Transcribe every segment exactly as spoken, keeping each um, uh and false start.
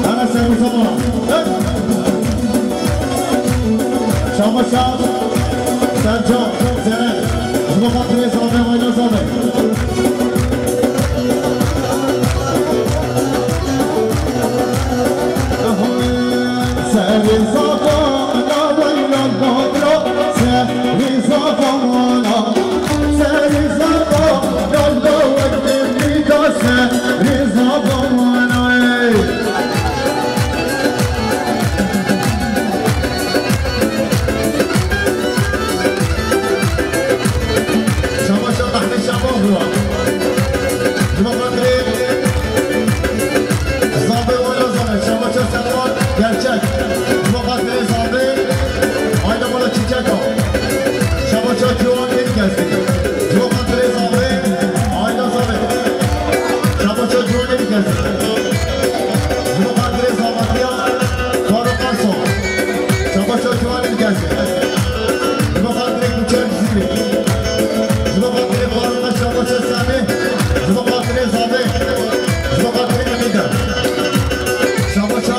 Ana Sermûsa bana. Şabaşa Sercan Zeren. Ji bo xatirê Zame, wayna Zame. Serê Zame, la wayna Zame, serê Zame. Şabaşa Mehmet Şaban bû. Ji bo xatirê Zabê wayna Zabê, şabaşa Serkan Gerçek. Ji bo xatirê Zabê, ayna mala Çiçeka. Şabaşa Ciwan Êlkesî. Ji bo xatirê Zabê, ayna Zabê. Şabaşa Ciwan Êlkesî. Ji bo xatirê Zabatiya Faruk Arso. Şabaşa Ciwan Êlkesî. Ji bo xatirê Kuçer Cizîrê. Ji bo xatirê Faruk, şabaşa Semê. Ji bo xatirê Zabê. Ji bo xatirê Emî de. Şabaşa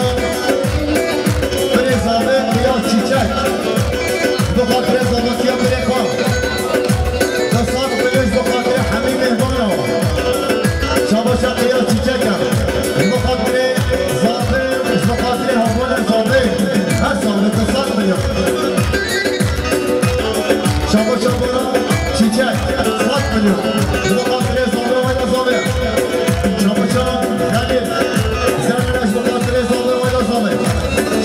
Birê Zabê Qiyas Çîçek. Ji bo xatirê Zabatiya Birê Ka. Di sed milyon ji bo xatirê hemî mêhmana. Şabaşa Qiyas Çîçek e. Ji bo xatirê Zabê, ji bo xatirê hevalên Zabê. Her Zabê di sed milyon. Şabaşa Bora Çîçek, sed milyon. Ji bo xatirê Zabê, wayna Zabê. Şabaşa Xelîl Zerre, ji bo xatirê Zabê, wayna Zabê.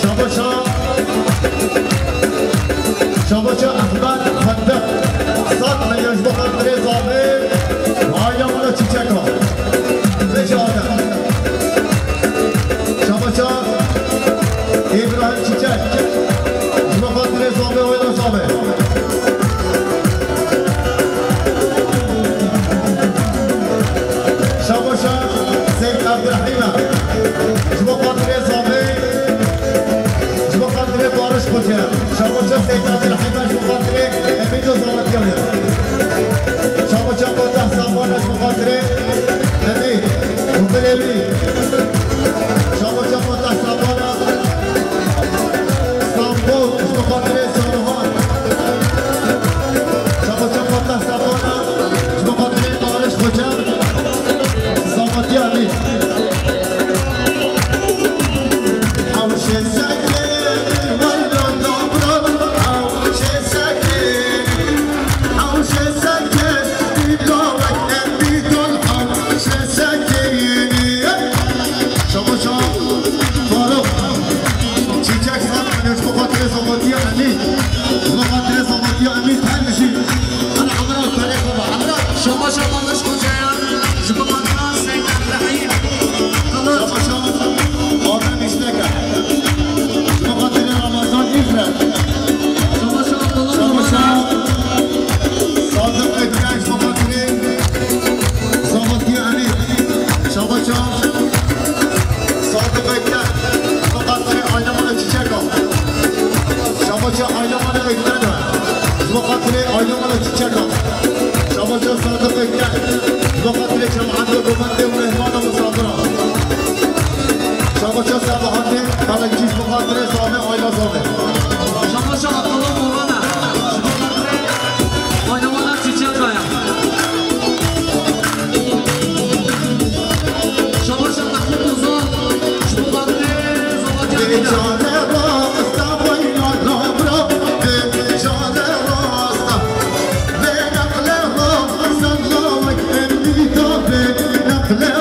Şabaşa, şabaşa Ehmed Fendiq, sed milyon ji bo xatirê Zabê. Aile mala Çîçeka. Vêca Adem. Şabaşa Îbrahîm Çîçek. Ji bo xatirê Zabê, wayna Zabê. Şabaşa Seyîd Ebdurehîm e. Ji bo xatirê Zabê. Ji bo xatirê Bariş Xoce. Şabaşa Seyîd Ebdurehîm e, ji bo xatirê Emîd û Zawetiyan e. Şabaşa Fatih Saban e, ji bo xatirê Emîd û Bilêwî. Şabaşa Fatih Saban e. Stambol, ji bo xatirê Saruhan. Şabaşa Fatih Saban e, ji bo xatirê Bariş Xoce. Zawetiya Emîd. Hewşê Sekê, wayna Dabra, hewşê Sekê, hewşê Sekê, dîdawek em dîdon, hewşê Sekê. Şabaşa Faruk Çîçek, sed milyon ji bo xatirê Zawetiya Emîd. Ji bo xatirê Zawetiya Emîd, her bijî. Ana Emrah, perê xwe be, Emrah. Şabaşa Bariş Xoce. Ji bo xatira Seyîd Ebrahîm Kılıç. Şabaşa Adem Îşteke. Ji bo xatirê Ramazan Îfret. Şabaşa Abdullah Şabaşa Ramazan. Sadık Ökten, ji bo xatirê Zawetiya Emîd. Şabaşa Sadık Ökten. Ji bo xatirê aile mala Çiçeka. Şabaşa aile mala Ökten e. Ji bo xatirê aile mala Çiçeka. Şabaşa Sadık Ökten. Ji bo xatirê cemaetê govendê û mehmana misafira. Şabaşa Sebahattin Kalekçî, ji bo xatirê Zame, aila Zame. Şabaşa Abdullah Moran e. Ji bo xatirê aile mala Çiçeka ye. Şabaşa Mehmûd Ozan, ji bo xatirê Zawetiya Bêçare rasta, wayna Dabra, bêçare rasta. Vê neqle rasta, lawek em dîda, vê neqle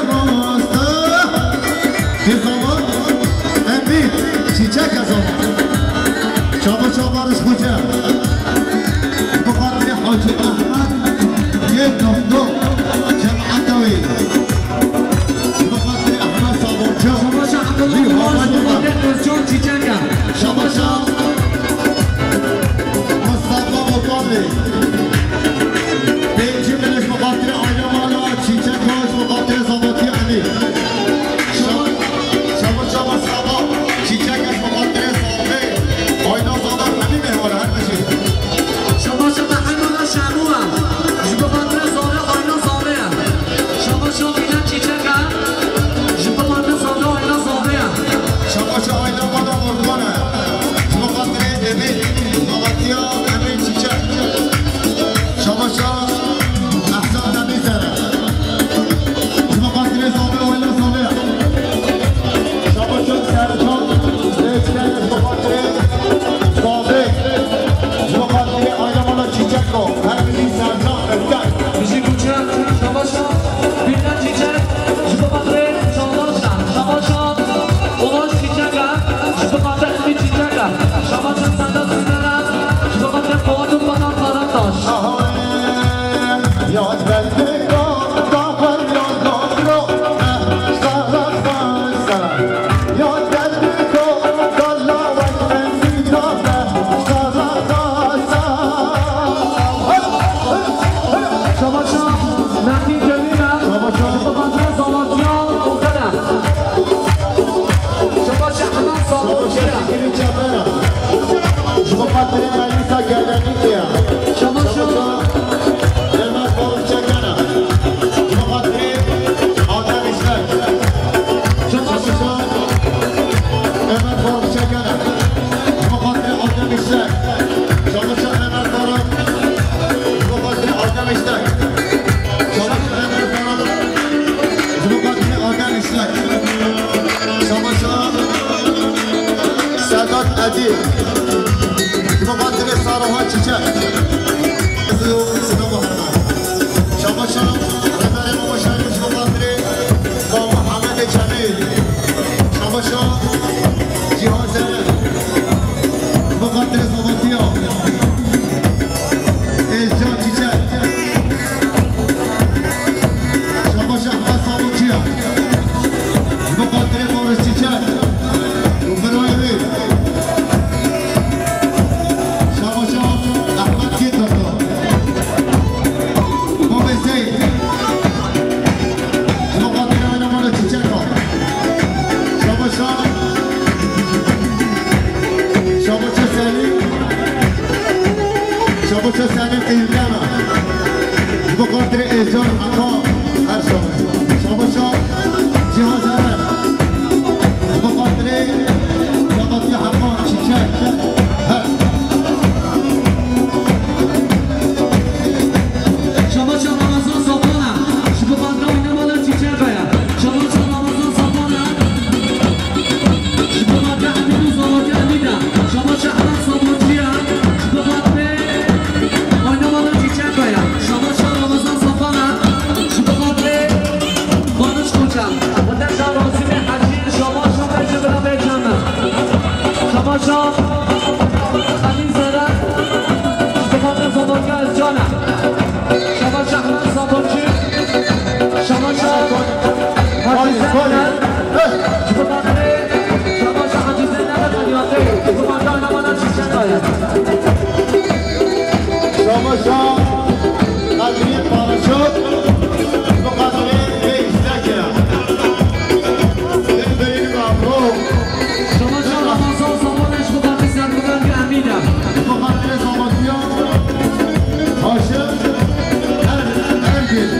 Hadi. Ji bo xatirê Saroha Çiçek. Şabaşa Reberê Mama Şahin, ji bo xatirê Baba Hamedê Çemî. Şabaşa Cîhan Zere. Ji bo xatirê Sabatiya. Êzcan Çiçek. Şabaşa Ehmed Sabunçiya. Ji bo xatirê Baris Çiçek û birayê wî. Şabaşa Ehmed Kêtata. Babê Seyîd. Ji bo xatirê Ayna Mala Çiçeka. Şabaşa, Şabaşa Selîm. Şabaşa Selîm Îldana. Ji bo xatirê Êzcan Heqa her şabaş. Şabaşa Cîhan Zerer. Ji bo xatirê Şabaşa Heqa Çiçek. Her. Şabaşa Ramazan Sapana. Ji bo xatirê Ayna Mala Çiçeka ya. Şabaşa Ramazan Sapana. Ji bo xatirê Emîn û Zaroka Emîn e. Şabaşa Ehmed Sabancî ye. Ji bo xatirê Ayna Mala Çiçeka ye. Şabaşa Ramazan Sapana. Ji bo xatirê Vaniş Koçan. Wate şa Razînê Hecî, şabaşa me ji bira bê cem e. Şabaşa Emîn Zere. Ji bo xatirê Zaroka Can e. Şabaşa Ehmed Sabancî. Şabaşa Hacî Zeynep. Ji bo xatirê Şabaşa Hacî Zeynep Fenyatê. Ji bo xatirê Ayna Mala Çiçeka ye. Şabaşa Kadriye Paraşok. Ji bo xatirê vê îstekê. Vê berî min bro. Şabaşa Ramazan Sabancî ji bo xatirê Sermûdar Emîn e. Ji bo xatirê Sabancî ya Haşim Er-, Ergin.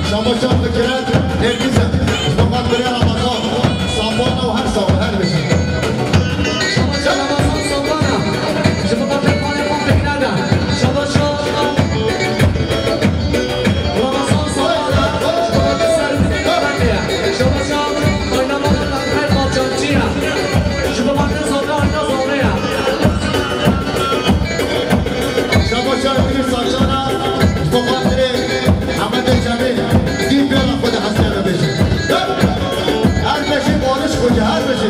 Şabaşa Fikret Nergiz e. Ji bo xatirê Ramazan Sambana û her sax her bijî. Şabaşa Ramazan Sambana. Ji bo xatirê Xalê xwe Fikret e. Şabaşa Ramazan Sambana. Ji bo xatirê Serwînê Kemendê ye. Şabaşa Ayna Mala Mehmet Balçakçı ye. Ji bo xatirê Zade Ayna Zade ye. Şabaşa Tirî Saçana. Ji bo xatirê Hemedê Cemîl, dî pêra xwe de hesê bibêje. Her beşî barış xwe, her beşî.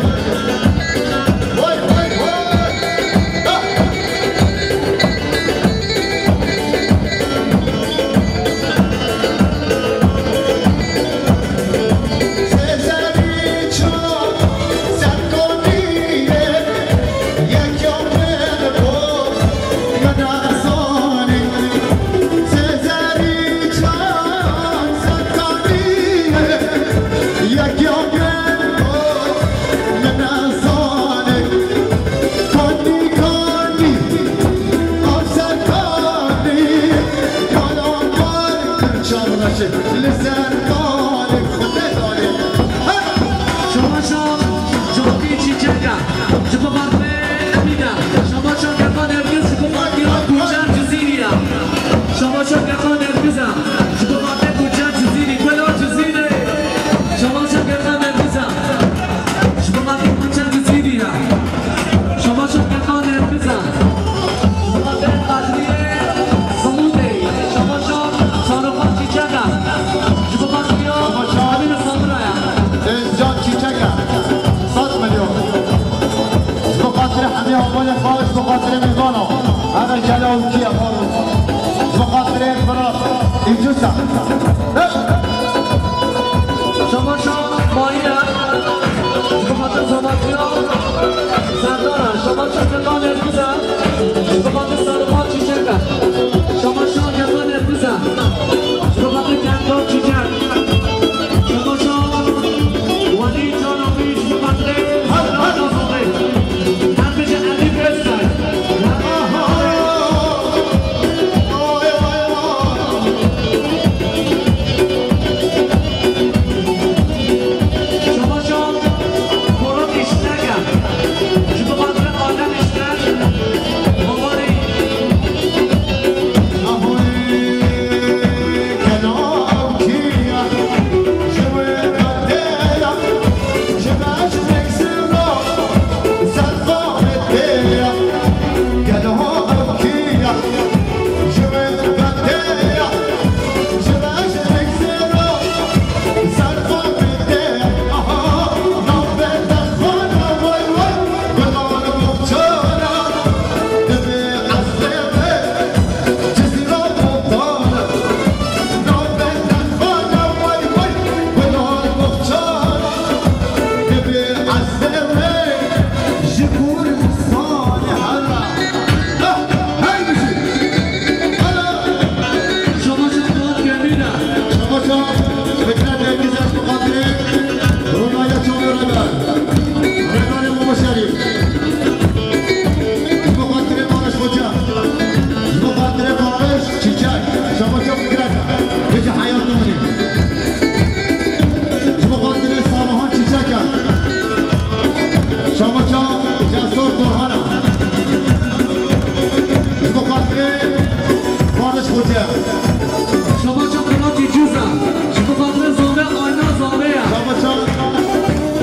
Vay, vay, vay. Li ser kanê xwe dayê. Şabaşa Cotî Çîçek e. Ji bo xatirê Emîn e. Şabaşa Gefa Nergiz ji bo xatirê Tuncer Cizîrî ye. Şabaşa Gefa Nergiz e. Ji bo xatirê Tuncer Cizîrî. Gula Cizîrî. Şabaşa Gefa Nergiz e. Ji bo xatirê Tuncer Cizîrî ye. Şabaşa Gefa Nergiz e. Ji bo xatirê Qadriyê Xelûdê, şabaşa Sarıxan Çîçek e. Ji bo xatirê Şabaşa Emîn Sabira ye. Özcan Çîçek e. Sed milyon. Ji bo xatirê hemî hevalê xwe, ji bo xatirê mêvana. Heve gela û kiye xwe. Ji bo xatirê Firat Încus e. Şabaşa Mayî ye. Ji bo xatir Zomatiya Serdar e. Şabaşa Gefa Nergiz e. Ji bo xatir Sarıxan Çîçek e. Şabaşa Gefa Nergiz e. Ji bo xatir Kendo Çîçek. Şabaşa Welî Canoviç, ji bo xatirê Serdar Dozanê. Her bije Elî Öztay. Şabaşa Polat Îştek e. Ji bo xatirê Adem Îştek, Bawarî. Ji Kurdistanê here. Ah, hey bijî. Hala. Şabaşa Fuat Demîr e. Şabaşa Fikret Dengiz e, ji bo xatirê Ronaya Çavê Reber. Reberê Mamo Şerîf. Ji bo xatirê Barış Xoca. Ji bo xatirê Barış Çîçek. Şabaşa Fikret e. Vêca heyatê min e. Ji bo xatirê Saruhan Çîçek e. Şabaşa Cesur Korhan e. Ji bo xatirê Barış Xoca. Şabaşa Firatî Cûz e. Ji bo xatirê Zave Ayna Zave ye. Şabaşa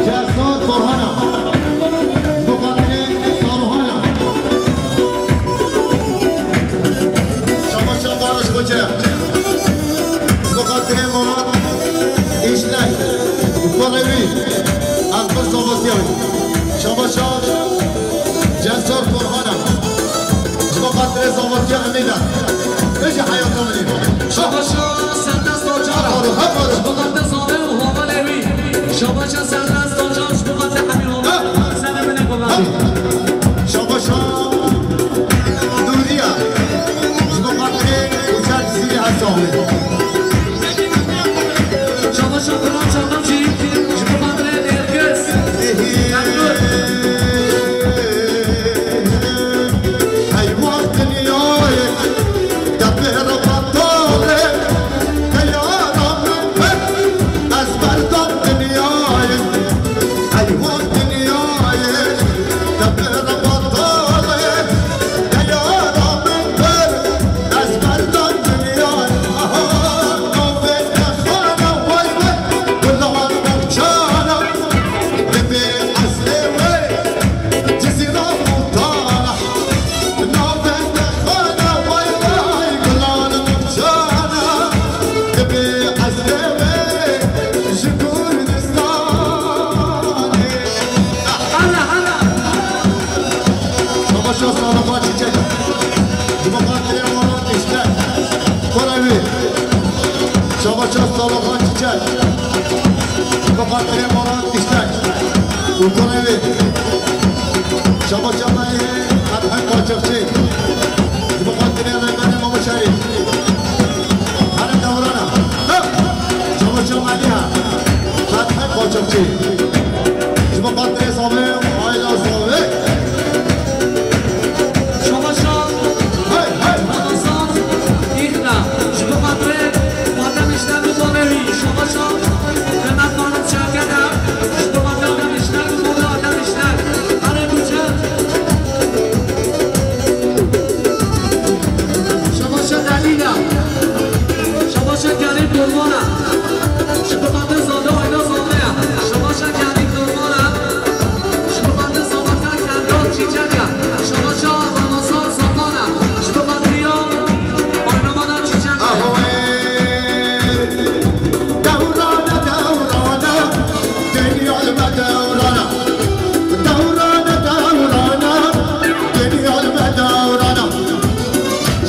Cesur Korhan e. Ji bo xatirê Saruhan e. Şabaşa Barış Xoca. Ji bo xatirê Murat Îşlek û kurê wî Elbir Zavatiya wî. Şabaşa Cesur Korhan e. Ji bo xatirê Zavatiya Emîn e. Vêca heyata min e. Şabaşa Serdar Docan e. Hep var, hep var. Ji bo xatirê Zave û hevalê wî. Şabaşa Serdar Docan, ji bo xatirê hemî hevalê. Serê min e gurbetê. Şabaşa Nûriye. Ji bo xatirê Uçar Cizîrî her saxlê. Şabaşa Kral Çakavcî, ji bo xatirê Nergis. Saloxan Çiçek. Ji bo xatirê Baran Diştek û kurê wê. Şabaş Çalayê Fethê Qaçaxçî. Ji bo xatirê Reymenê Mamo Şerîf. Hene dewrana. Ha! Şabaş Çalayê Fethê Qaçaxçî. Ji bo xatirê Sabê, aîla Sabê. Şabaşa Hey, hey! Ramazan Îxna, ji bo xatirê Adem Îşler û Mame wî. Şabaşa Mehmet Faruk Çerkene, ji bo xatirê Adem Îşler û Mame Adem Îşler. Erê Guce. Şabaşa Delîla, şabaşa Kerîm Dormana, ji bo xatirê Zade Ayna Zade ya. Şabaşa Kerîm Dormana. Ji bo xatir Zalaka Kendal Çîçek e. Şabaşa Ramazan Zalmana. Ji bo xatiriya Arnavana Çîçek e. Ahwê, dewrane, dewrane, dinya li me dewrane. Dewrane, dewrane, dinya li me dewrane.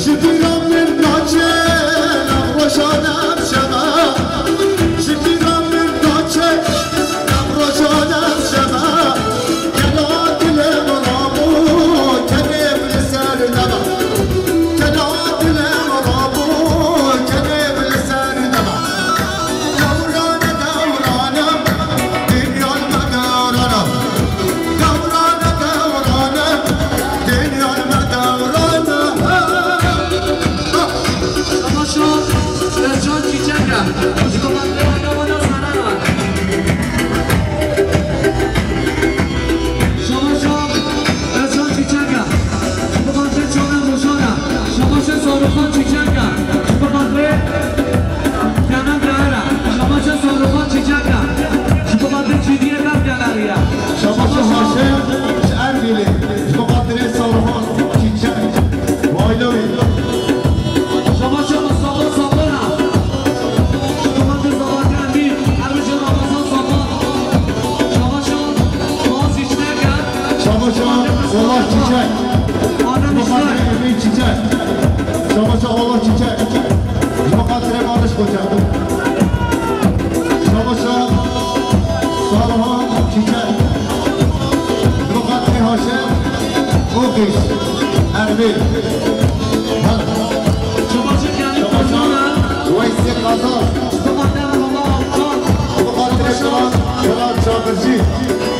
Ji bîra min naçe, ev rojan ev şeva. Ji bîra min naçe, ev rojan ev şeva. Kela dilê min rabû, kenê min li ser neba. Kela dilê min rabû, kenê min li ser neba. Dewrane, dewrane, dinya li me dewrane. Dewrane, dewrane, dinya li me dewrane. Şabaşa Özcan Çiçek e. Ji bo xatirê Arnavana Zanan e. Şabaşa Özcan Çiçek e. Ji bo xatirê Çanan Rojan e. Şabaşa Saruxan Çiçek e. Ji bo xatirê Kenan Değer e. Şabaşa Saruxan Çiçek e. Ji bo xatirê Çîdiyê Berk Geleriye. Şabaşa Haşim ji Erbilê. Ji bo xatirê Saruxan Çiçek. Vay lo. Şabaşa Mustafa Sabana. Ji bo xatirê Zalaka Emîn. Her bijî Ramazan Saban. Şabaşa Boğaz Çiçek e. Şabaşa Oğlak Çiçek. Adem Ji bo xatirê Emîn Çiçek. Şabaşa Oğlak Çiçek. Ji bo xatirê Barış Koçak. Şabaşa Salhan Çiçek. Ji bo xatirê Haşim Oxiş. Erbil. Ha. Şabaşa Kerim Şabaşa Kurmana. Weysê Kazaz. Ji bo xatirê Roma Altan. Ji bo xatirê Şabaşa Kral, Kral Çakircî.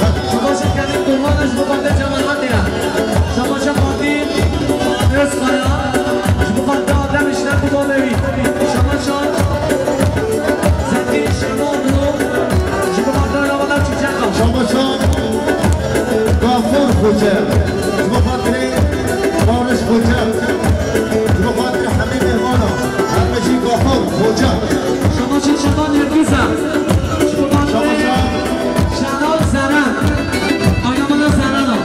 Ha. Şabaşa Kerim Kurmana, ji bo xatirê Cemal Atilla. Şabaşa Fatih Özkaya, ji bo xatirê Adem Îşler û Mame wî. Şabaşa Zengîn Şemoğlu, ji bo xatirê Ravana Çîçek e. Şabaşa Gafur Xoce, ji bo xatirê Barış Xoce, ji bo xatirê hemî mêhmana, her bijî Gafur Xoce. Şabaşa Şaban Yildiz e, ji bo xatirê Şabaşa Şenal Zeren, Ayna Mala Zeren e.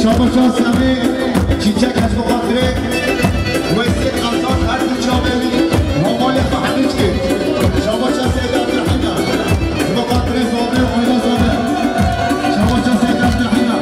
Şabaşa Semî Çîçek, ez bi xatirê Weysê Qezan her du çavê wî hevalê xwe hemî dikê. Şabaşa Seyda Abdurrahîm e. Bi xatirê Zabê û Ayla Zabê. Şabaşa Seyda Abdurrahîm e.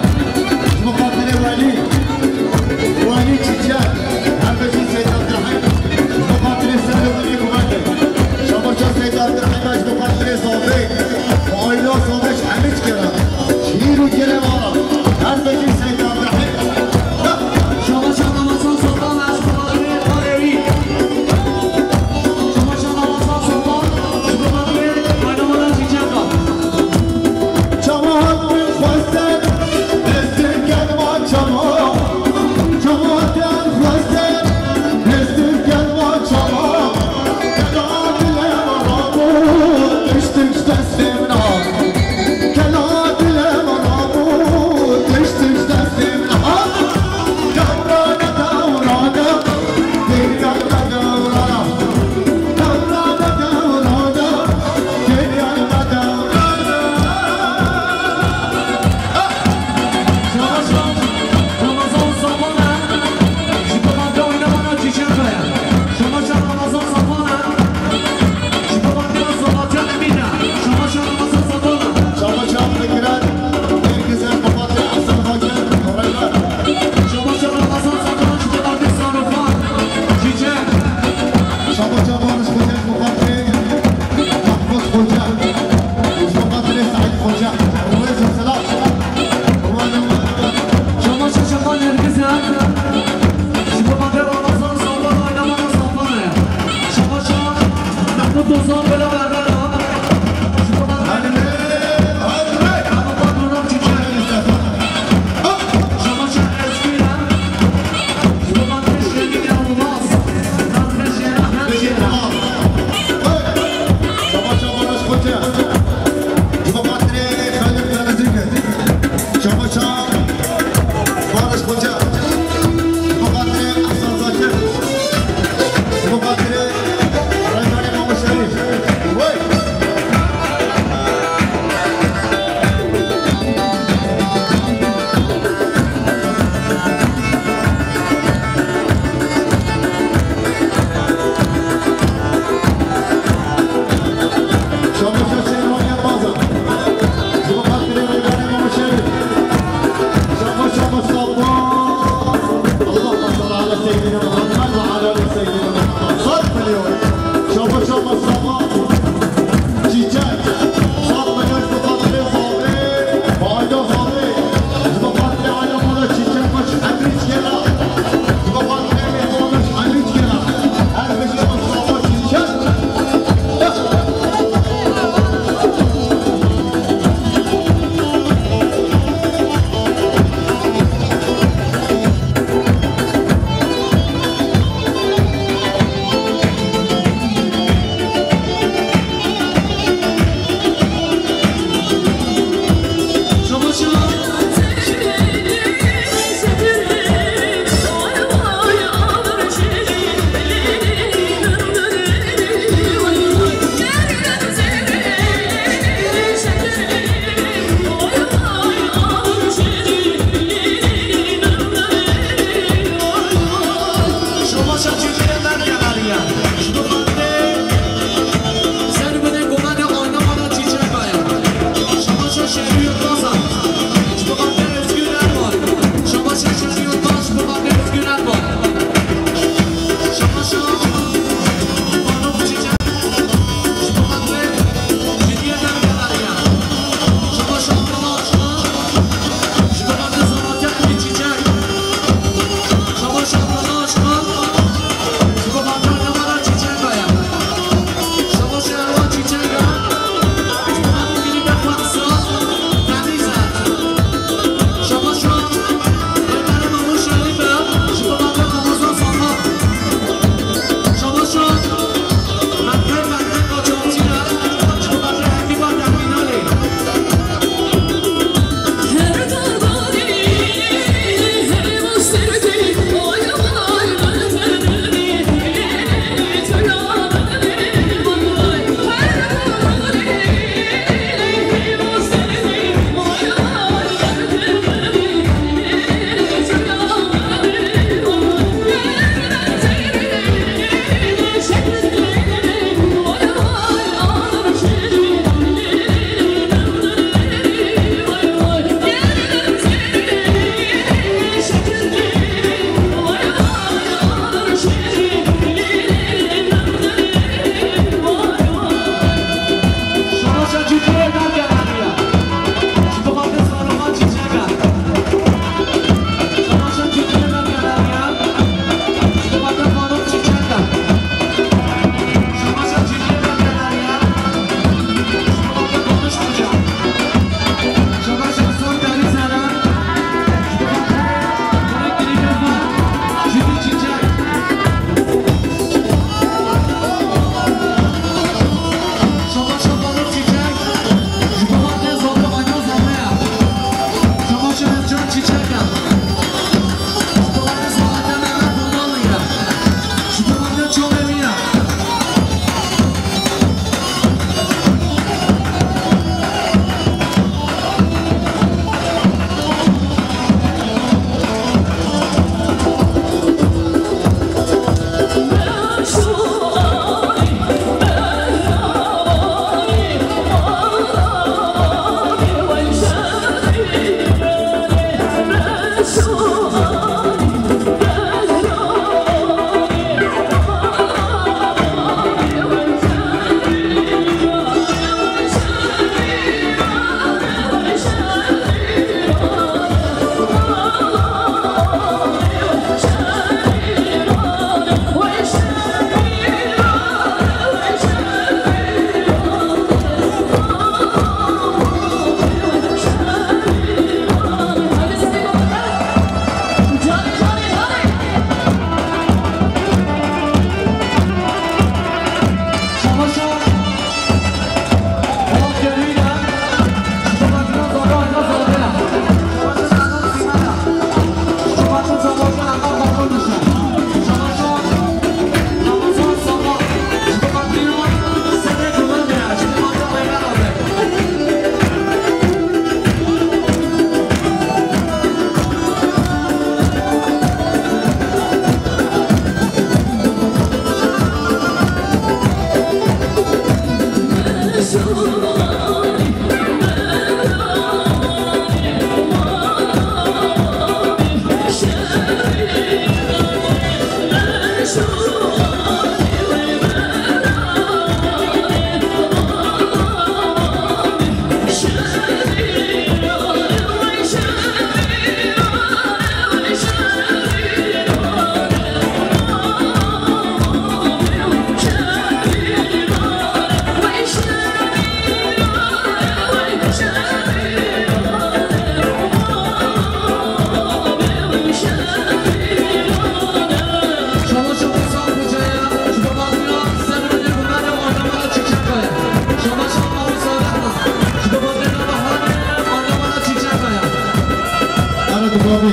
Şabaşa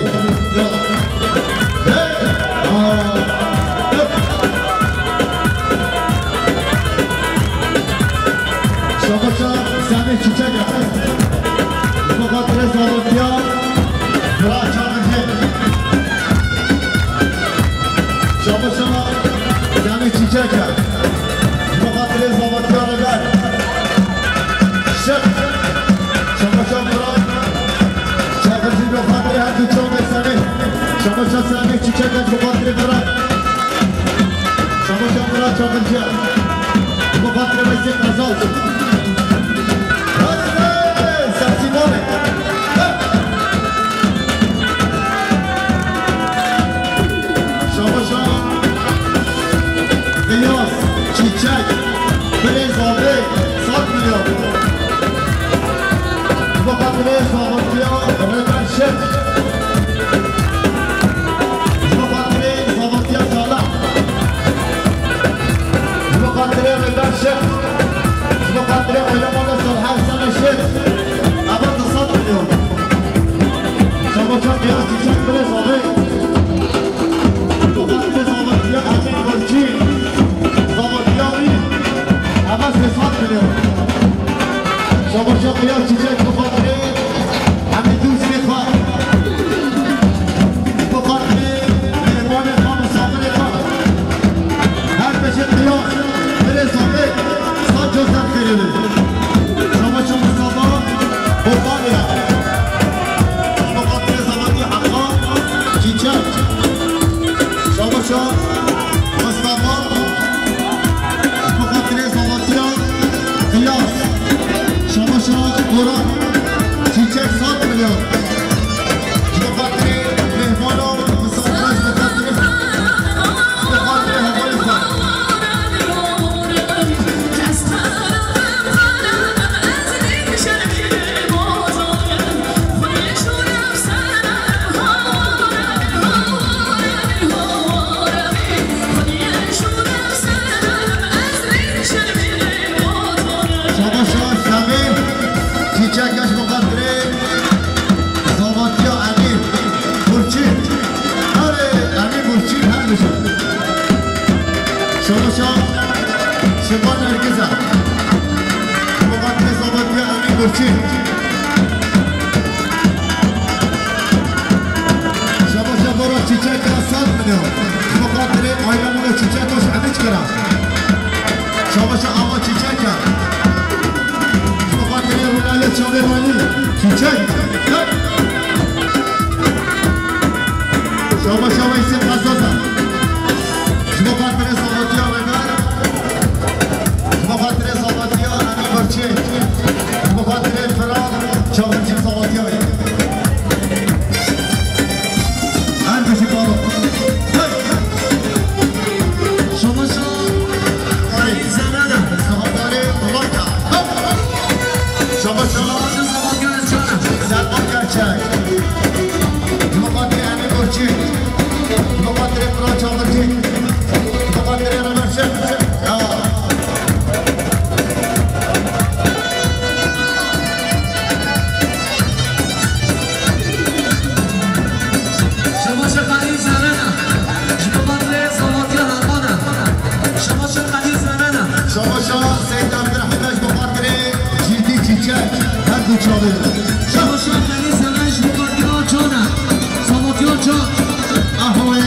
Semî Çiçek e. Ji bo xatirê zavetiya bira Çaxircê. Şabaşa Semî Çiçek e. Ji bo xatirê zavetiya Rêber Şêx. Şabaşa bira Çaxircî, ji bo xatirê her du çavê Semî. Şabaşa Semî Çiçek e, ji bo xatirê bira. Şabaşa bira Çaxircî. Ji bo xatirê Weysê Qezal. Hadi be, Sasî Mame. Şabaşa Qiyas Çiçek. Birêz Avê, sed milyon. Ji bo xatirê zavetiya Rêber Şêx. Ji bo xatirê zavetiya Salih. Ji bo xatirê Rêber Şêx. Ji bo xatirê oylama da Salih Hesen Şêx. Eva du sed milyon. Şabaşa Qiyas Çiçek, birêz Avê. Ji bo xatirê zavetiya Emîn Burçî. Zavetiya wî. Eva sê sed milyon. Şabaşa Qiyas Çiçek, ji bo xatirê hemî dostê xwe. Ji bo xatirê mêhmanê xwe, misafirê xwe. Her beşê Qiyas, birêz Avê, sed caran xêr be. Şabaşa Mustafa Botanî. Ji bo xatirê zavetiya Heqan Çiçek. Şabaşa Mustafa. Ji bo xatirê zavetiya Qiyas. Şabaşa Boran. Çiçek sed milyon. Ji bo xatirê mêhmana, misafira, ji bo xatirê, ji bo xatirê hevalê xwe. Şabaşa Şamê, çîçek ji bo xatirê zavatiya Emîr Burçî. Erê, Emîr Burçî her bijî. Şabaşa Şivan Nergiza. Ji bo xatirê zavatiya Emîr Burçî. Şabaşa Bora çîçek ya sed milyon. Ji bo xatirê aîla min de çîçek hoş hemî çi kira. Şabaşa Ava çîçek ya. Ji bo xatirê Rûnayê Çavê Malî. Çîçek. Şabaşa Weysê Qezaza. Ji bo xatirê zavatiya Rêber. Ji bo xatirê zavatiya Emîn Burçî. Ji bo xatirê Firat Çavdêrçî zavatiya wê. Her bijî balo. Hey! Şabaşa Elî Zerrana. Sahadarê Rayka. Şabaşa Serkan Gerçek. Ji bo xatirê Emîn Burçî. Ji bo xatirê Firat Çavdêrçî. Ji bo xatirê Rêber Şêx. Ya. Şabaşa Xalî Zerrana, ji bo xatirê zavatiya Hermana. Şabaşa Xalî Zerrana. Şabaşa Seyda Abdurrahman, ji bo xatirê Cîdî Çîçek, her du çavê. Şabaşa Xalî Zerrana, ji bo xatirê Çona. Zavatiya Çon. Ahwê.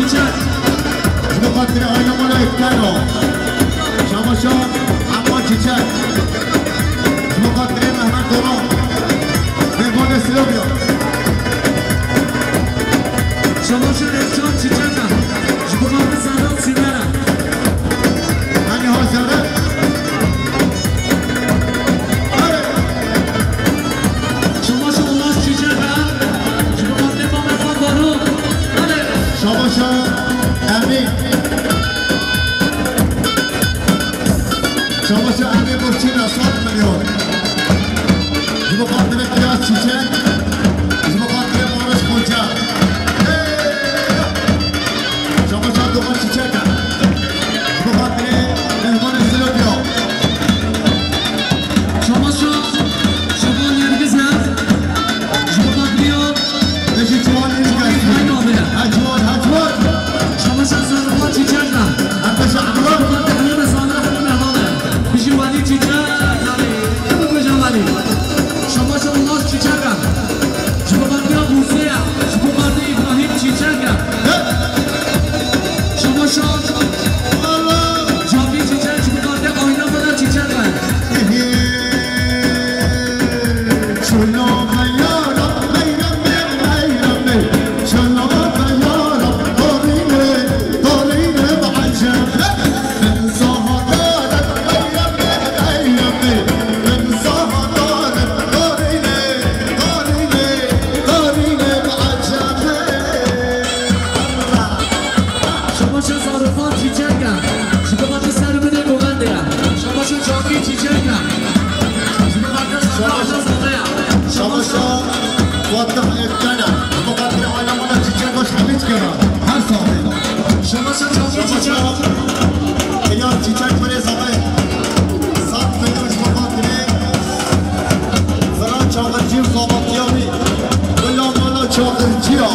Çiçek. Ji bo xatirê aile mala Îftero. Şabaşa Emma Çiçek. Ji bo xatirê Mehmet Doran. Mêvanê Silivya. Şabaşa Ercan Çiçek e. Ji bo xatirê Zehra Sîmera. Hani ha Zehra? Hadi. Şabaşa Ulas Çiçek e. Ji bo xatirê Mamet Faruk. Hadi. Şabaşa Emî. Şabaşa Emî Burçîna sed milyon. Ji bo xatirê Qiyas Çiçek. Ji bo xatirê Barış Xoca. Hey! Şabaşa Doğan Çiçek e. Ji bo xatirê Mehmanê Silivya. Şabaşa Şaban Nergiz e. Ji bo xatirê Ê jî ciwan ê jî Hayır abi. Ha ciwan, ha ciwan. Şabaşa Zarifan Çiçek e. Her beşe Emran. Şabaşa Emran Sami Emran Mehmanê. Bijî Walî Çiçek e. Hemû bêje Walî. Şabaşa Ulas Çiçek e. Ji bo xatirê Bûzê ye. Ji bo xatirê Îbrahîm Çiçek e. Şabaşa Cavî Çiçek, ji bo xatirê Ayna Mala Çiçek e. Şuna be ya Rab, meyrem be, meyrem be. Şuna be ya Rab, gorîne, gorîne be ecem. Şabaşa Zarifan Çiçek e. Ji bo xatirê ser min ê govendê ye. Şabaşa Cavî Çiçek e. Ji bo xatirê Zahra Aca Zade ye. Şabaşa Fatih Epken e. Ji bo xatirê aile mala Çiçek baş hemî dikeve. Her saetê de. Şabaşa Cavî Çiçek. Şabaşa Qiyas Çiçek birêza me. Sed milyon ji bo xatirê Firan Çaxircî û Xabatiya wî. Bila mala Çaxircî ya.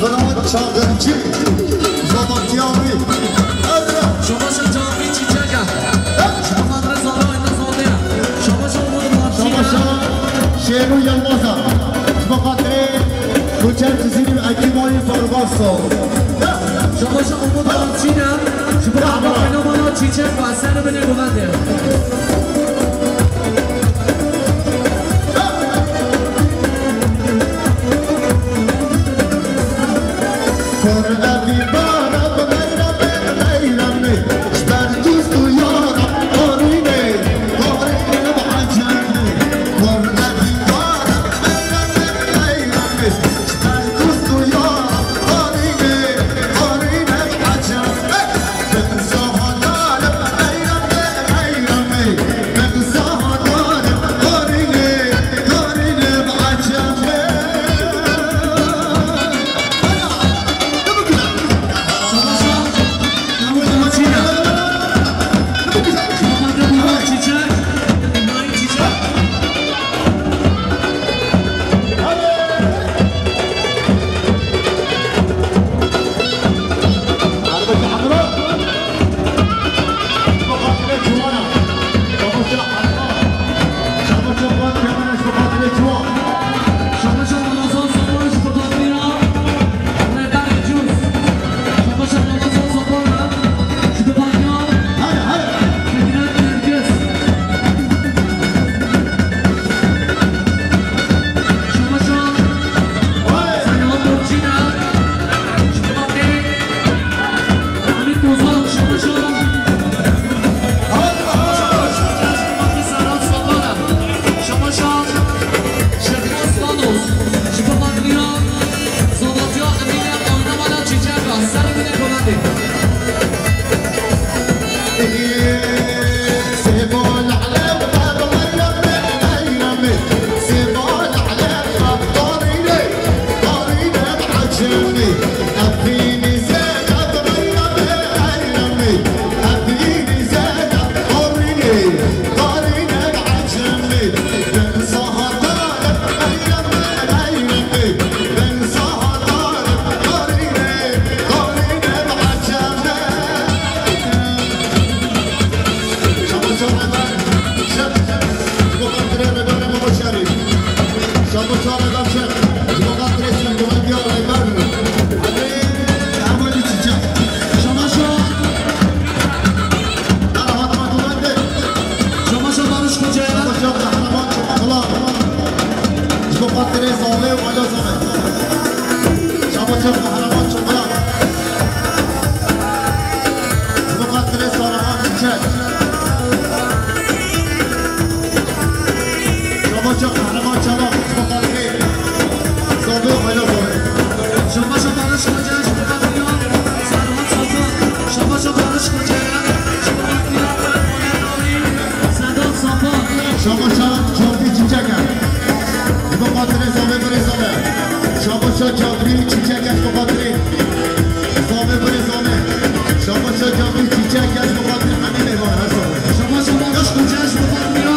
Firan Çaxircî. Xabatiya wî. Şabaşa Cavî Çiçek e. Ji bo xatirê Zahra Ayna Zade ye. Şabaşa Umut Marşî ye. Şabaşa Şêrû Yilmaz e. Ji bo xatirê Koçer Cizîrî û ekîba wî Farbar Sor. Şabaşa Umut Marşî ye. Ji bo xatirê Ayna Mala Çiçek ve. Ser binê govendê. Zalê û ala zalê. Şabaşa Kahraman Çokra. Ji bo xatirê Sarahan Çiçek. Şabaşa Kahraman Çalak. Ji bo xatirê zalê û ala zalê. Şabaşa Barış Koca, ji bo xatirê Sarahan Çalak. Şabaşa Barış Koca, ji bo xatirê Sedat Sapa. Şabaşa Çavdî Çiçek e. Ji bo xatirê zavê birê zavê. Şabaşa Çavdî Çiçek e ji bo xatirê zavê birê zavê. Şabaşa Çavdî Çiçek e ji bo xatirê hemî mêvan her zavê. Şabaşa Barış Koca ji bo xatirê.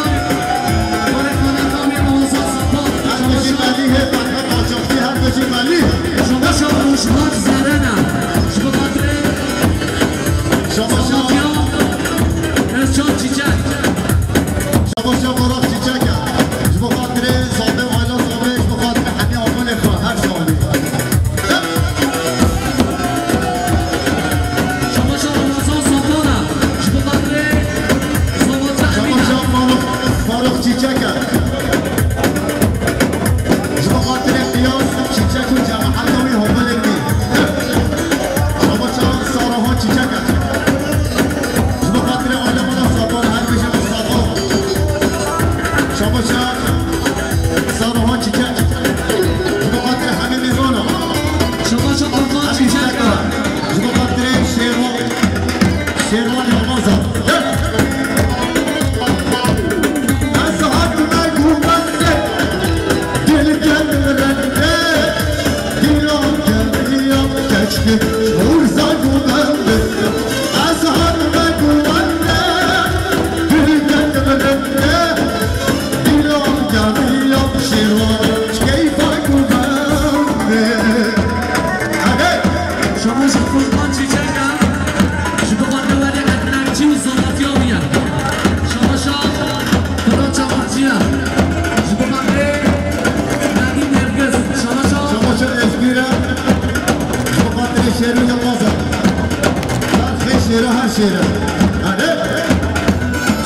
Her bijî Melî hê Fatma Qaçaxçî, her bijî Melî. Şabaşa Rojhat Zerena ji bo xatirê. Şabaşa Özcan Çiçek. Şabaşa Barak Çiçek e. Ji bo xatirê Zalim Ayla Zalim, ji bo xatirê hemî amalê xwe her salî. Şabaşa Ramazan Santana. Ji bo xatirê Zalim Şabaşa Faruk, Faruk Çiçek e. Ji bo xatirê Qiyas Çiçek û cemaeta wî, homelên wî. Şabaşa Sarahan Çiçek e. Ji bo xatirê alemana Satan, her bijî Satan. Şabaşa Sarahan Çiçek. Ji bo xatirê hemî mêvana. Şabaşa Satan Çiçek e. Ji bo xatirê Şêrvan. Şêrvan Ramazan. Ez hatime gumende, dil geldi rende, dilam geldi ya keşke, urza gumende. Ez hatime gumende, dil geldi rende, dilam geldi ya şêrvan, keyfa gumende. Hadi. Şabaşa Furkan Çiçek e. Ji bo xatirê Welî Etnekçî û Zalatya wî ye. Şabaşa Furkan Çaxirçî ye. Ji bo xatirê Nedîm Nergiz. Şabaşa. Şabaşa Ezgîr e. Ji bo xatirê Şêrî Yilmaz e. Her xê şêre her şêre. Hadi.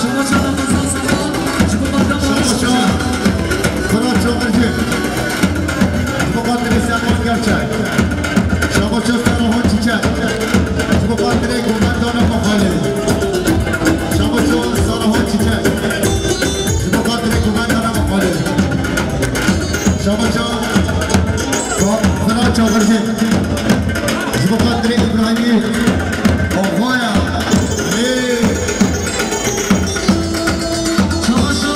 Şabaşa Ramazan Satan. Ji bo xatirê Şabaşa. Fırat Çakırcı. Ji bo xatirê Serhat Gerçek. Şabaşa Sarahan Çiçek. Ji bo xatirê Gumendana Mexalê. Şabaşa Sarahan Çiçek. Ji bo xatirê Gumendana Mexalê. Şabaşa Sa-, Sara Çağırcı. Ji bo xatirê Îbrahîmî Axaya. Ê. Şabaşa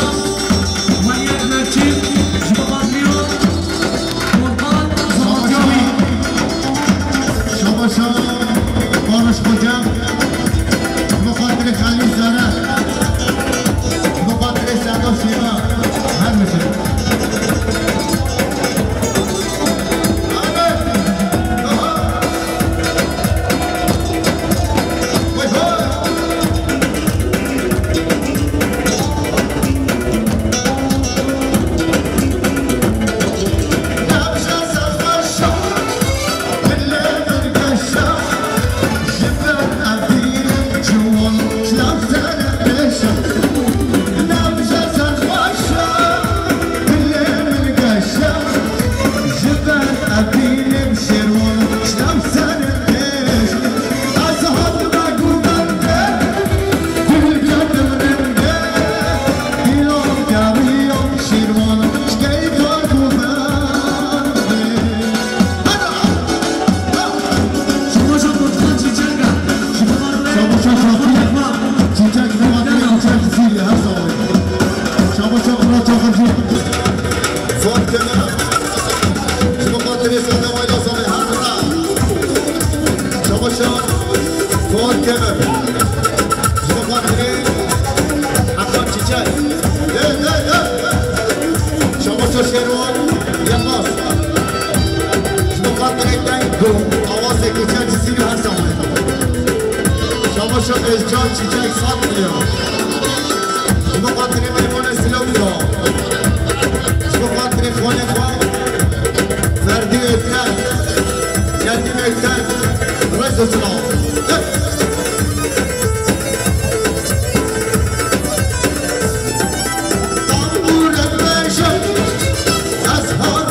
Welî Ekmekçî. Ji bo xatirê Şabaşa Barış Koca, ji bo xatirê Xelîl Zere, ji bo xatirê Serdar Şêra, her bijî. Şabaşa Şafî, Çîçek Muhatî, Çîçek Xizîrî, her sağ olun. Şabaşa Murat Çakırcı. Fuat Kemer. Ji bo xatirê Sade Wayla Sade, her sağ. Şabaşa Fuat Kemer. Ji bo xatirê Hakan Çîçek. Hey, hey, hey. Şabaşa Şerwan Yılmaz. Ji bo xatirê deng ku awazê Koçer Cizîrî her zaman. Şabaşa Özcan Çiçek sat milyon. Ji bo xatirê Meymanê Silawî da. Ji bo xatirê xwanê xwe Ferdî Êkter, Nedîm Êkter, rêz û silav. Tambûr e meşe, ez har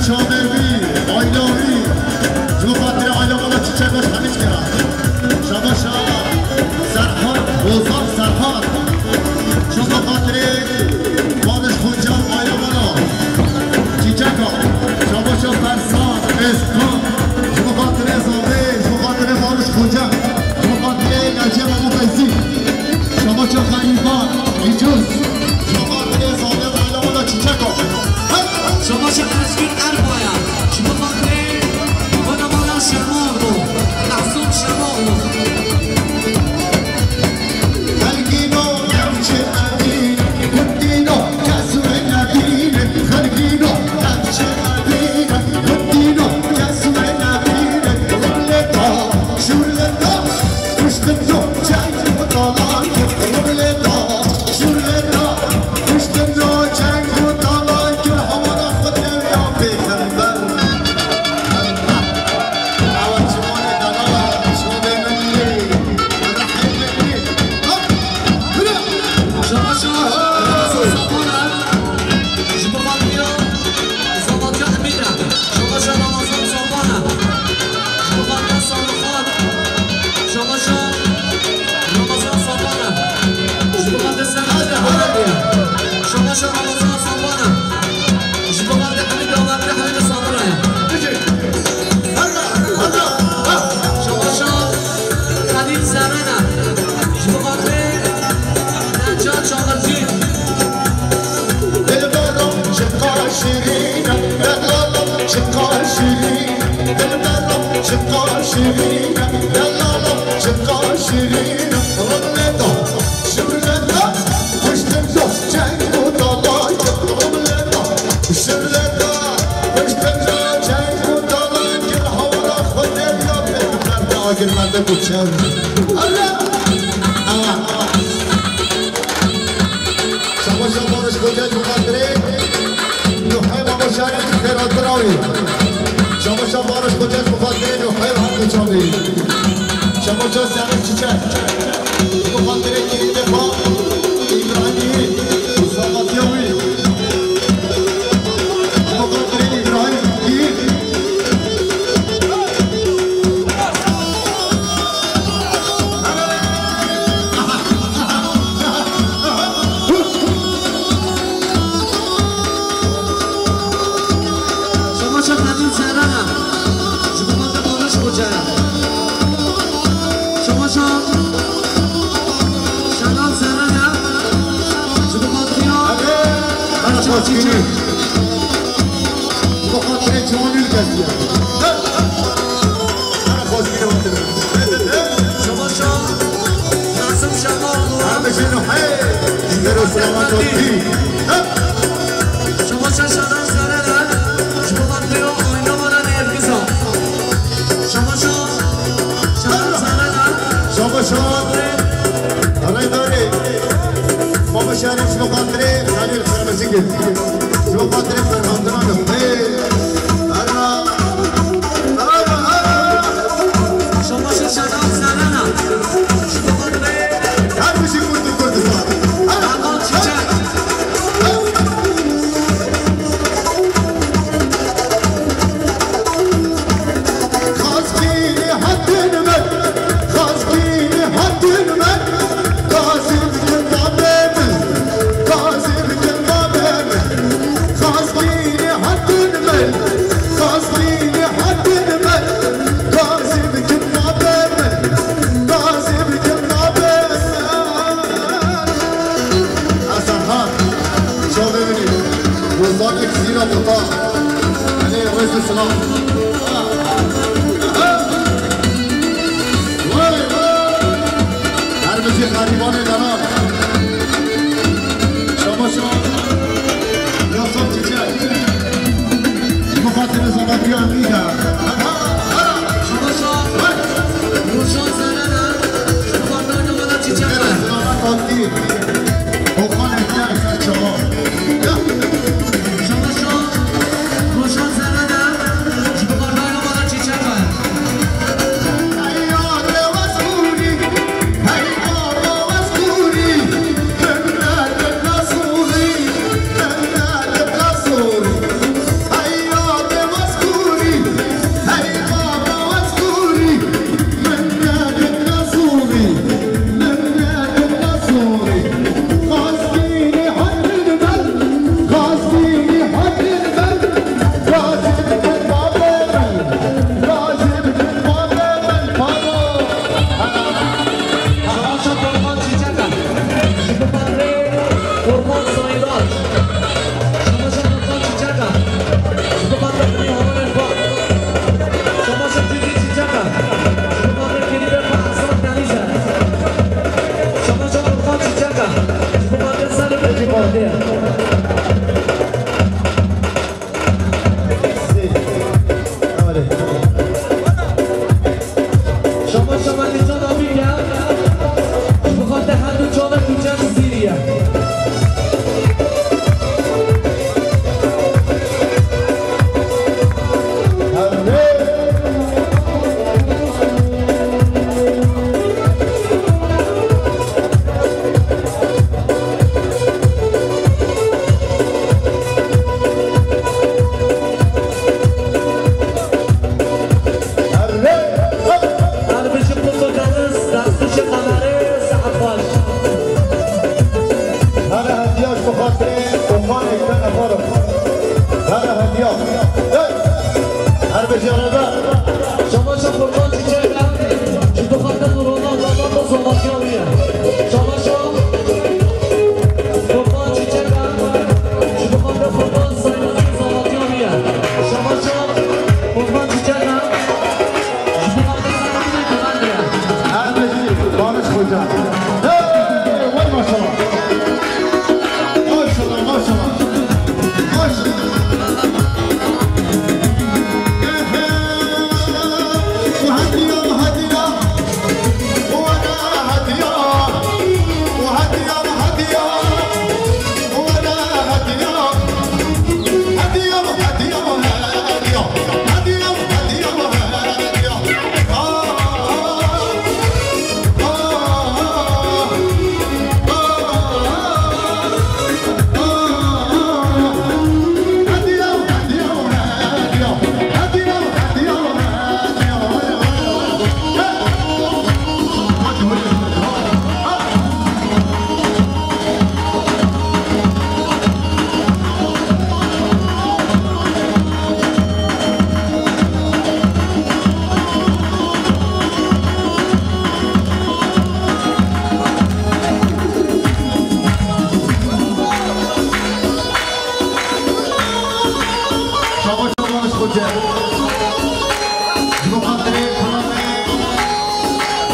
Çavê wî, aîla wî, ji bo xatirê aîla mala Çîçek Baş hemî kira. Şabaşa Serhan, Ozan Serhan. Ji bo xatirê Barış Xuncan, aîla mala Çîçeka. Şabaşa Fersan, Êzkan. Ji bo xatirê Zavê, ji bo xatirê Barış Xuncan. Ji bo xatirê Nacî Memo Feyzî. Şabaşa Xelîfa, Îcuz. Ji bo xatirê Zavê, aîla mala Çîçeka. Şabaşa Ezgîn Erbaya, ji bo xatirê Xwedemana Şermoğlu, Mehsûm Şermoğlu. Xelkîno, newçe evîne, kutîno, kes wê nebîne. Xelkîno, newçe evîne, kutîno, kes wê nebîne. Rûleta, şûleta, kuştin do, çek û talan kir. Rûleta, şûleta, Kuştin do ceng û talan kir, hewara xwe dev ya pêxember. Ewa ciwanê delal, çavê min lê, rehê min lê. Hop! Bira! Şabaşa Ramazan Sapana, ji bo xatiriya Zavatya Emîne. Şabaşa Ramazan Sapana, ji bo xatiriya Samuxan. Şabaşa Ramazan Sapana. Ji bo xatir Serhat Hadi, hadi. Hadi. Şabaşa Ramazan Sapana. Ji bo xatir Hemîd Dawetli, Hemîd Sabiraya. Peki. Hadi, hadi, ha. Şabaşa Xelîl Zerrena. Ji bo xatir Necat Çaxircî. Dilberim çiqas şirîn e, delalim çiqas şirîn. Dilberim çiqas şirîn e, delalim çiqas şirîn e. Rûneta, şûneta, kuştin do, çeng û talan kir. Rûneta, şûneta, kuştin do, çeng û talan kir. Hewara xwe dev ya pêxember de agir merde ku çev. Allah! Allah! Şabaşa Barış Koca ji bo xatirê Nuhê Mamo Şerîf xêrhatina wî. Şabaşa Barış Koca ji bo xatirê Nuhê Hemî Çavî. Şabaşa Serîf Çiçek. Ji bo xatirê Kîrîtê xwe Îbrahîmî, Sabatya wî. Ji bo xatirê Îbrahîm Kîr. Şabaşa Xelîl Zerrana, ji bo xatir Barış Xocaya. Şabaşa Şenal Zerrana, ji bo xatiriya Erçel Çiçek. Ji bo xatirê ciwanî li dest ye. Şabaşa Nazım Şamoğlu. Her bijî Nuhê, ji ber û selamet û dî. Şabaşa Şadan Zerrana, ji bo xatirê Ayna Mara Nergiza. Şabaşa Şadan Zerrana. Şabaşa. Rêdarê. Baba Şerîf ji bo xatirê Xelîl Xirmizîgil. Ji bo xatirê ferhandina Nuhê. Şabaşa Şadan Zerrana. Ji bo xatirê Her bijî Kurd û Kurdistan. Erdal Çiçek. Xazgînî hatin min, xazgînî hatin min, gazî bikin babê min, gazî bikin babê min. Xazgînî hatin min, xazgînî hatin min, gazî bikin babê min, gazî bikin babê min. Eserhan, çavê min î, Rozanê Kizîna Kuta. Elê rêz û silav. Wey, wey. Her bijî xerîbanê dana. Şabaşa Yasar Çiçek. Ji bo xatirê Zamantiya Emîne. Şabaşa Rûşan Zerrana. Ji bo xatirê Çiçek. Selamet hatî. Oxan Ekber ser çava. Ya. Şabaşa Rûşan Zerrana. Ji bo xatirê Çiçek. Her bêjî arada. Şabaşa Furkan Çiçek e. Ji du xatir Nurullah Dadan da zolatiya wî ye. Şabaşa Furkan Çiçek e. Ji du xatir Furkan Sayın zolatiya wî ye. Şabaşa Furkan Çiçek e. Ji du xatir Sayın Kıvendire. Her bêjî Barış Hoca. Hey, vay maşallah. Maşallah, maşallah. Şabaş Barış Hoca. Ji bo xatirê Kur'anê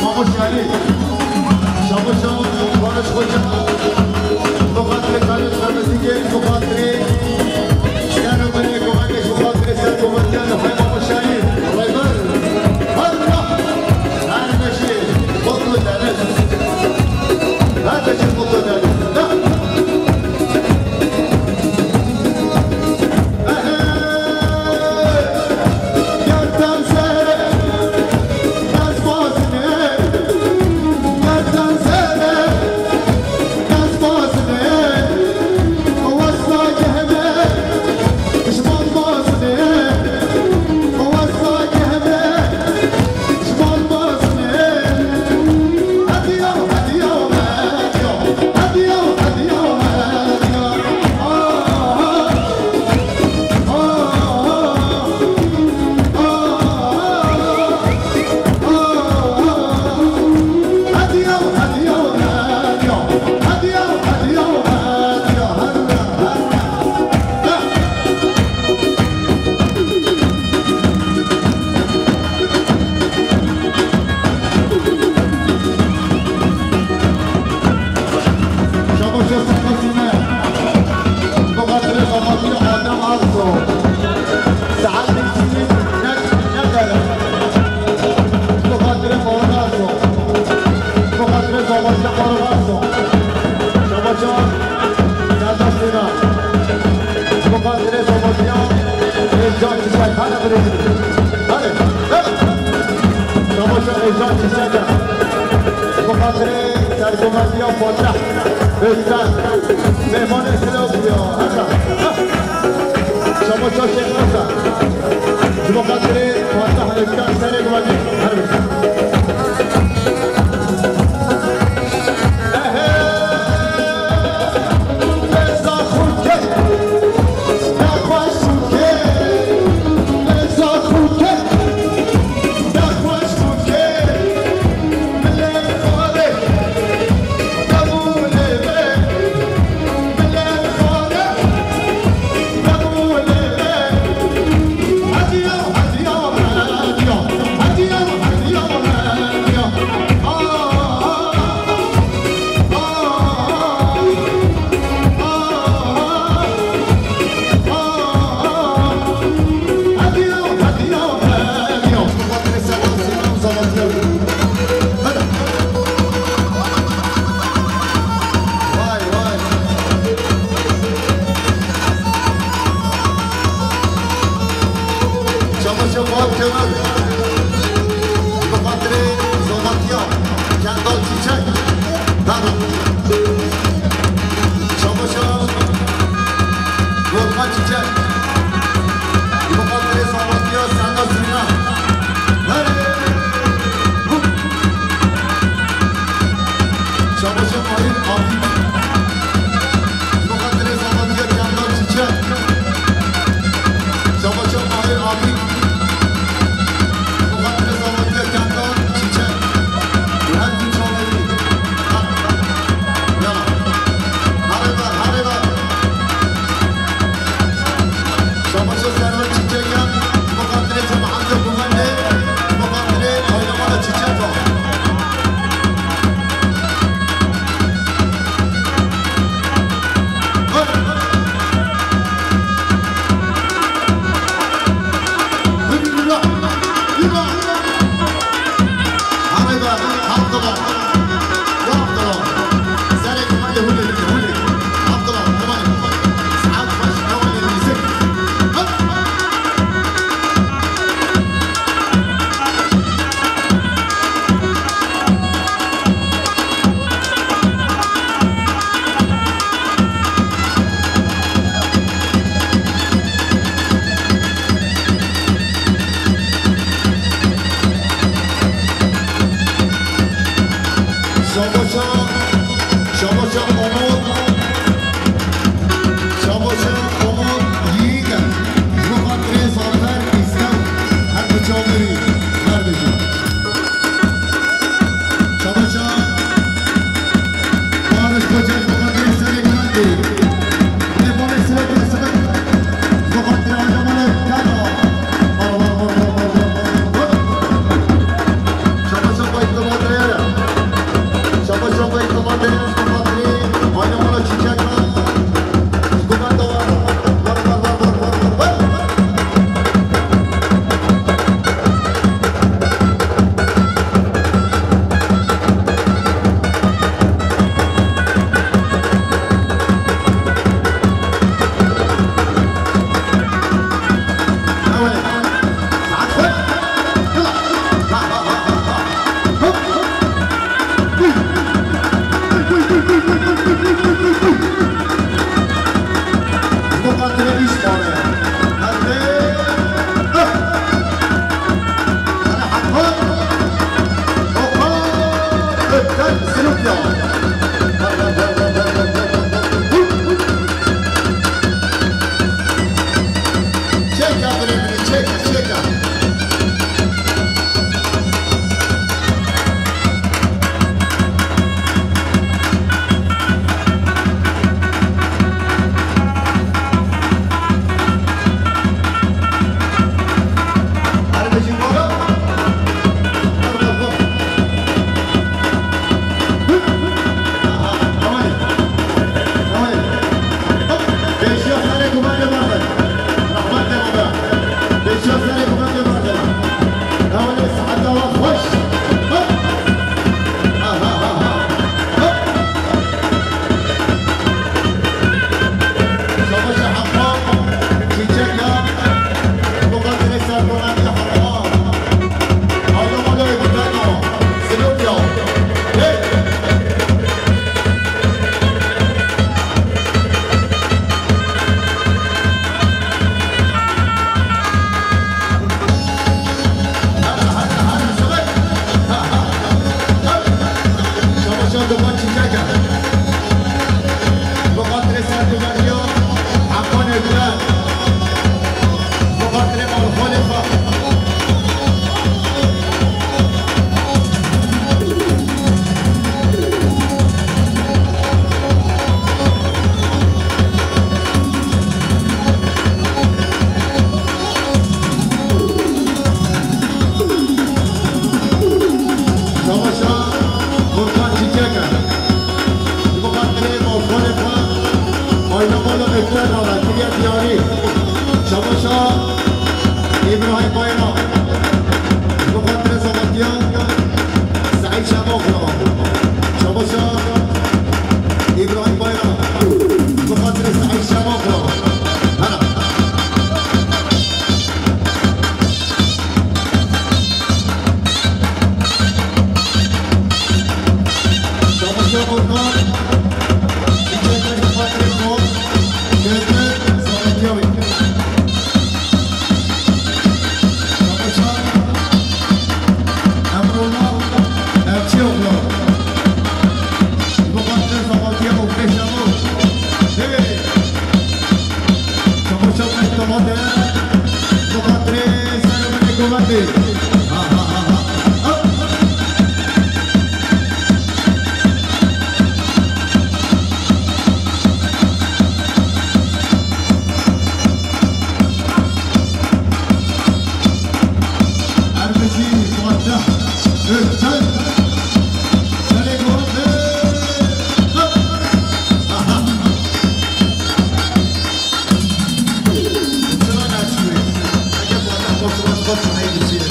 Mamoş Ali. Şabaş Barış Hoca. Ji bo xatirê Kardeş Mehmetî Gel, ji bo xatirê Şer û Berê Kovakê, ji bo xatirê Serkovendiyan li Hay Mamoş Ali. Rêber. Her nah. Her beşî. Mutlu deniz. Her beşî mutlu deniz. Şabaş Yusuf Kasime. Bi xatirê xebatî Adem Arso. Saet nîvî ne, ne dere. Bi xatirê Faruk Arso. Bi xatirê Zavaşa Faruk Arso. Şabaşa Serdar Sêna. Bi xatirê Zavaşa Êzcan Çiçek. Hadi birêz. Hadi. Evet. Şabaşa Êzcan Çiçek. Bi xatirê Sergovendiya Fatih Özkan, mêvanê Silopî ya. Heta. Şabaşa Şêx Hasan. Ji bo xatirê Fatih Özkan serê guvenî. Her bî. Ehe. Reza Xurkê. Nexweş Xurkê. Reza Xurkê. Çamaşır Fuat Kömür. Bi xatirê Zomatiya Kendal Çiçek. Baba. Çamaşır Lokman Çiçek. Bi xatirê Zomatiya Sena Sina. Hadi. Çamaşır Mahir Abdi. Bi xatirê Zomatiya Kendal Çiçek. Çabaşa Îbrahîm Bayram. Ji bo xatirê Sabatiyan Seîd Şemoxlo. Çabaşa Îbrahîm Bayram. Ji bo xatirê Seîd Şemoxlo. Hela. Çabaşa Furkan. Çiçek ji bo xatirê xwe. Kevin Sabatiyan. Çabaşa Emrullah Erçioglu. Ji bo xatirê Sabatiya û Pêşemû. Hey! Çabaşa Mehtemate. Ji bo xatirê Serokê Kometê. Ha, ha, ha, ha. Ha! Erbijî Fatih Ökten. Çelê Goran. Aha. Çira naçûyê. Eke Fatih Fatih Fatih Fatih Fatih.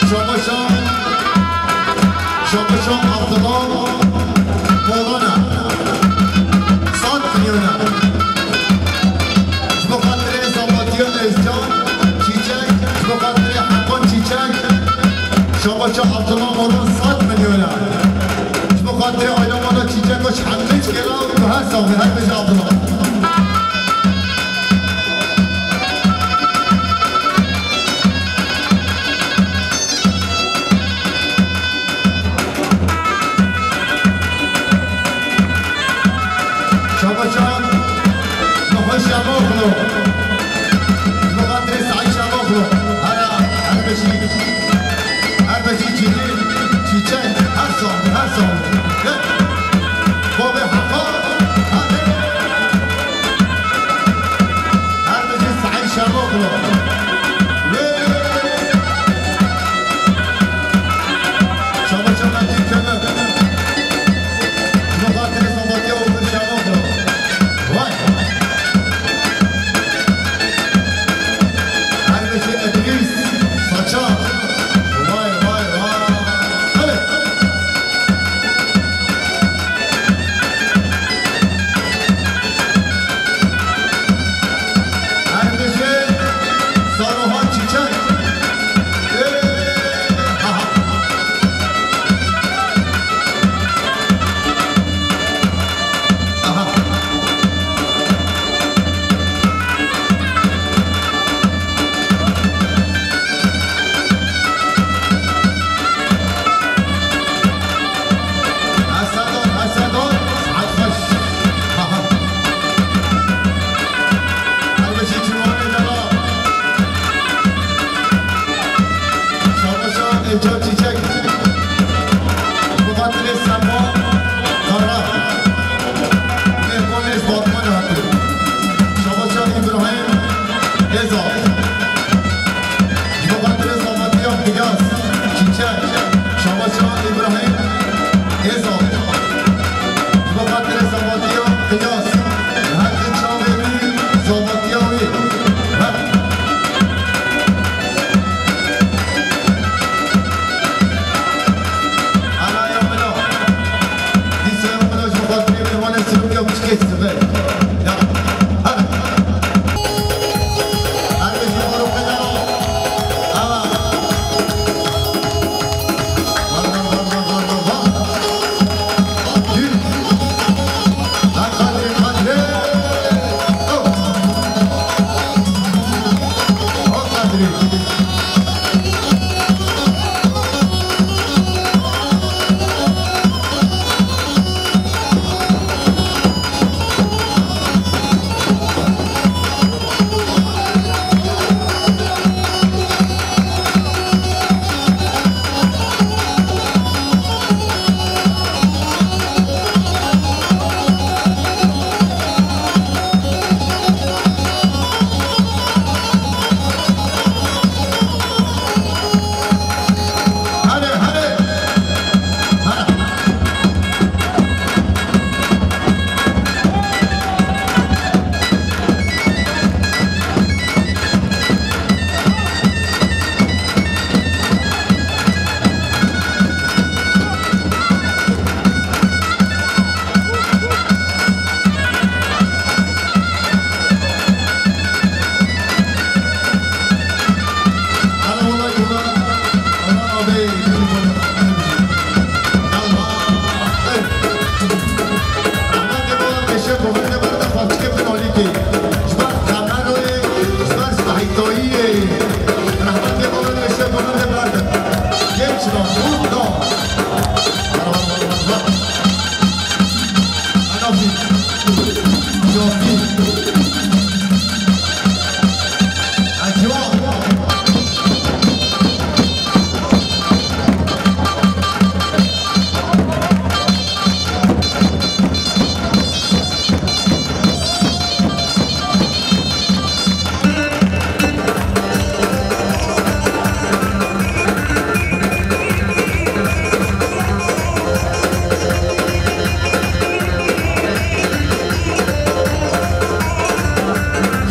Şabaşa, Şabaşa Abdullah Polona. Sat milyona. Ji bo xatirê Sabatiya Özcan Çiçek, ji bo xatirê Hakan Çiçek, Şabaşa Abdullah Polon sat milyona. Ji bo xatirê Ayla Mala Çiçek, baş hemî çikela û her sax, her bêje Abdullah. Şabaşa Mehmet Şamoğlu. Ji bo xatirê Saîd Şamoğlu. Hera, her bijî. Her bijî Cîlî, Çîçek, her sal, her sal. Gel. Bobê Hefa, hadi. Her bijî Saîd Şamoğlu. Wê. Şabaşa Mehmet Kemal. Ji bo xatirê Sabatiya û Birşemoxlo. Vay. Her beşê Edrîs Saçak. Vay, vay, vay. Hadi. Her beşê Saruhan Çiçek. Ê, aha. Aha. Hesedon, hesedon, saet xweş. Aha. Her bijî çiwanê dela. Şabaşa Êca Çîçek. Bi xatirê Sema Kara. Mêhmanê Fatma hatiye. Şabaşa Îbrahîm Êzal. Ji bo xatirê Sabatiya Qiyas Çîçek. Şabaşa Îbrahîm Êzal. Ji bo xatirê Sabatiya Qiyas. Her di çavê wî, Sabatiya wî. Her Rehmetê Bala Reşê Govendê berde xalçikê bin alîkê. Ji ber Qemeroyê, ji ber Sahîtayiyê. Rehmetê Bala Reşê Govendê berde. Genç lan, xurt da. Anafî. Cafî. Ecwa.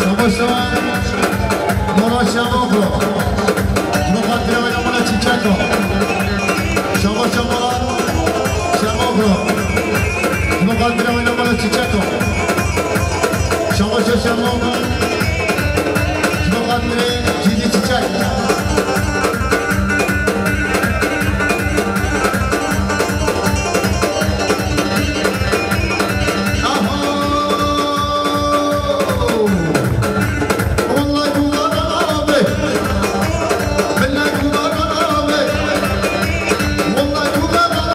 Şabaş şabaş. Mola Şamoklo. Ji bo xatirê wê namala çîçeko. Şabaş şabaş. Şamoklo. Ji bo xatirê wê namala çîçeko. Şabaş şamoklo.